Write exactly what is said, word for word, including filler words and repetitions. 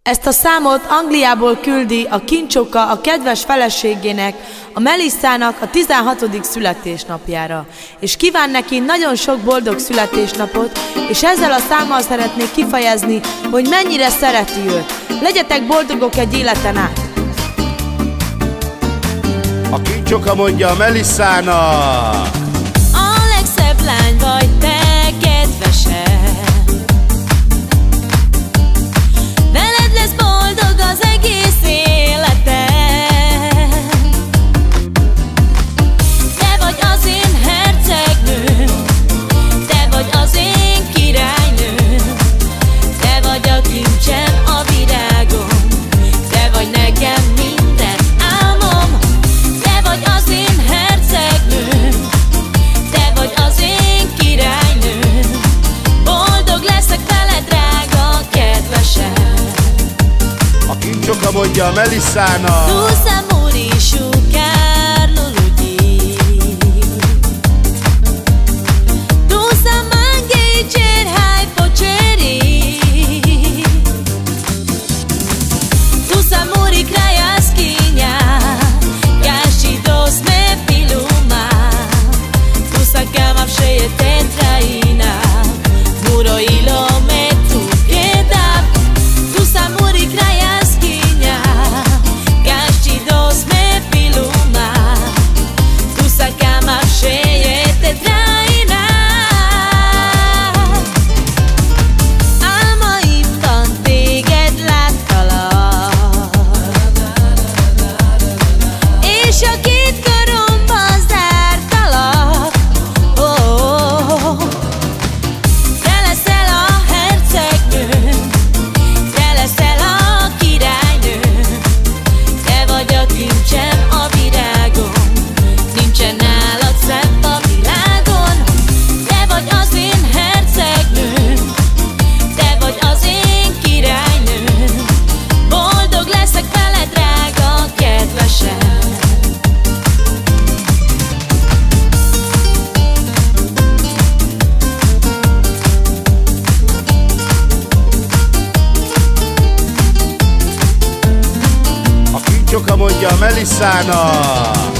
Ezt a számot Angliából küldi a kincsóka a kedves feleségének, a Melissának a tizenhatodik születésnapjára, és kíván neki nagyon sok boldog születésnapot, és ezzel a számmal szeretné kifejezni, hogy mennyire szereti őt. Legyetek boldogok egy életen át! A kincsóka mondja a Melissának. A legszebb lány vagy te, kedvesem. Veled lesz boldog az egész élete. Te vagy az én hercegnőm, te vagy az én királynőm, te vagy a kincsem a virágon, te vagy nekem minden álmom. Te vagy az én hercegnőm, te vagy az én királynőm. Boldog leszek veled, drága kedvesem. A kincsóka mondja a Melissának. Tu sa morir sciuccarlo, lui. Tu sa manghe i cerhai poceri. Tu sa morir craia schinia, casci dos me piluma. Tu sa cama vše je te traina, muro ilo me tu keda. Tu sa morir craia schinia, casci dos me piluma. Tu sa cama vše je te traina. Álmaimban téged láttalak, és a két karomba zártalak. Ó, te leszel a hercegnőm, te leszel a királynőm, te vagy a kincsem a virágon, nincsen nálad szebb a világon. Te vagy az én hercegnőm, te vagy az én királynőm. Boldog leszek veled, drága kedvesem. A kincsóka mondja a Melissának.